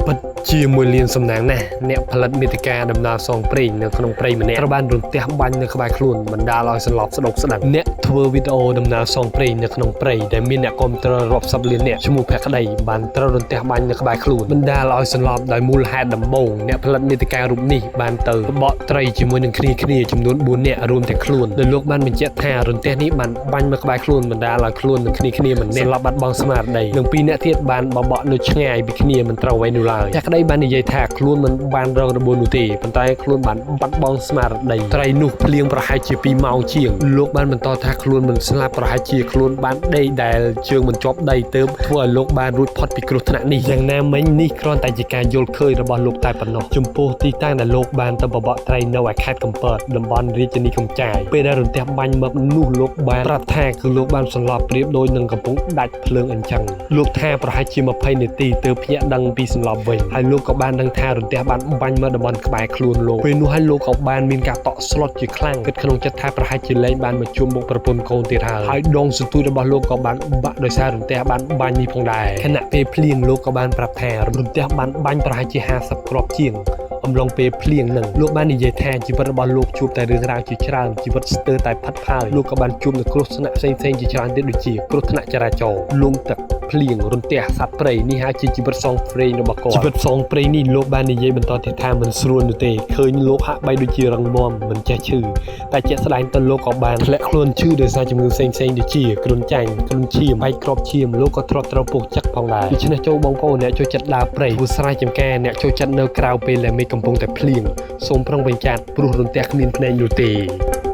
ពិតជាមួយលានសំណាងណាស់អ្នកផលិតមាតិកាដំណើរសងព្រេងនៅក្នុងព្រៃម្នាក់ត្រូវបានរន្ទះបាញ់នៅក្បែរខ្លួនបណ្ដាលឲ្យសន្លប់ស្ដុកស្ដឹងអ្នកធ្វើវីដេអូដំណើរសងព្រេងនៅក្នុងព្រៃដែលមានអ្នកគាំទ្ររាប់សិបលានអ្នកឈ្មោះភក្តីបានត្រូវរន្ទះបាញ់នៅក្បែរខ្លួនបណ្ដាលឲ្យសន្លប់ដោយមូលហេតុដំបូងអ្នកផលិតមាតិការូបនេះបានទៅបកត្រីជាមួយនឹងគ្នាគ្នាចំនួន4នាក់រួមទាំងខ្លួនដោយលោកបានបញ្ជាក់ថារន្ទះនេះបានបាញ់មកក្បែរខ្លួនបណ្ដាលឲ្យខ្លួននិងគ្នាគ្នាម្នាក់សន្លប់បាត់បង់ស្មារតីនិងពីរនាក់ទៀតបានបបក់នៅឆ្ងាយពីគ្នាមិនត្រូវអ្វីនោះឡើយភក្តីបាននិយាយថាខ្លួនមិនបានរងរបួសនោះទេប៉ុន្តែខ្លួនបានបាត់បង់ស្មារតីត្រីនោះភ្លៀងប្រហែលជា2ម៉ោងជាងលោកបានបន្តថាខ្លួនមិនស្លាប់ប្រហែលជាខ្លួនបានដេកដែលជើងមិនជាប់ដីទើបធ្វើឲ្យលោកបានរួចផុតពីគ្រោះថ្នាក់នេះយ៉ាងណាមិញនេះគ្រាន់តែជាការយល់ឃើញរបស់លោកតែប៉ុណ្ណោះចំពោះទីតាំងដែលលោកបានទៅបបក់ត្រីនៅឯខេត្តកំពតតំបន់រាជធានីកំចាយពេលដែលរន្ទះបាញ់មកនោះលោកបានប្រាប់ថាគឺលោកបានសន្លប់ប្រៀបដូចនឹងកំពុងដាច់ភ្លើងអញ្ចឹងលោកថាប្រហែលជា20នាទីទើបភ្ញាក់ដឹងពីសន្លប់វិញហើយលោកក៏បានដឹងថារន្ទះបានបាញ់មកតំបន់ក្បែរខ្លួនលោកពេលនោះហើយលោកក៏បានមានការតក់ស្លុតជាខ្លាំងគិតក្នុងចិត្តថាប្រហែលជាលែងបានមកជួបមុខប្រពន្ធកូនទៀតហើយហើយដងសន្ទូចរបស់លោកក៏បានបាក់ដោយសាររន្ទះបានបាញ់នេះផងដែរខណៈពេលភ្លៀងលោកក៏បានប្រាប់ថារន្ទះបានបាញ់ប្រហែលជា50គ្រាប់ជាងអំឡុងពេលភ្លៀងនឹងលោកបាននិយាយថាជីវិតរបស់លោកជួបតែរឿងរ៉ាវជាច្រើនជីវិតស្ទើរតែផិតផើយលោកក៏បានជួបនឹងគ្រោះថ្នាក់ផ្សេងៗជាច្រើនទៀតដូចជាគ្រោះថ្នាក់ចរាចរណ៍លងទឹកភ្លៀងរន្ទះសត្វព្រៃនេះហើយជាជីវិតសងព្រេងរបស់គាត់ជីវិតសងព្រេងនេះលោកបាននិយាយបន្តទៀតថាមិនស្រួលនោះទេឃើញលោកហាក់បីដូចជារឹងមាំមិនចេះឈឺតែជាក់ស្ដែងទៅលោកក៏បានធ្លាក់ខ្លួនឈឺដោយសារជំងឺផ្សេងៗដូចជាគ្រុនចាញ់គ្រុនឈាមបែកគ្រាប់ឈាមលោកក៏ធ្លាប់ត្រូវពោះចឹកផងដែរដូច្នេះចូលបងប្អូនអ្នកចូលចិត្តដើរព្រៃធ្វើស្រែចម្ការអ្នកចូលចិត្តនៅក្រៅពេលដែលមេឃកំពុងតែភ្លៀងសូមប្រុងប្រយ័ត្នព្រោះរន្ទះគ្មានភ្នែកនោះទេ។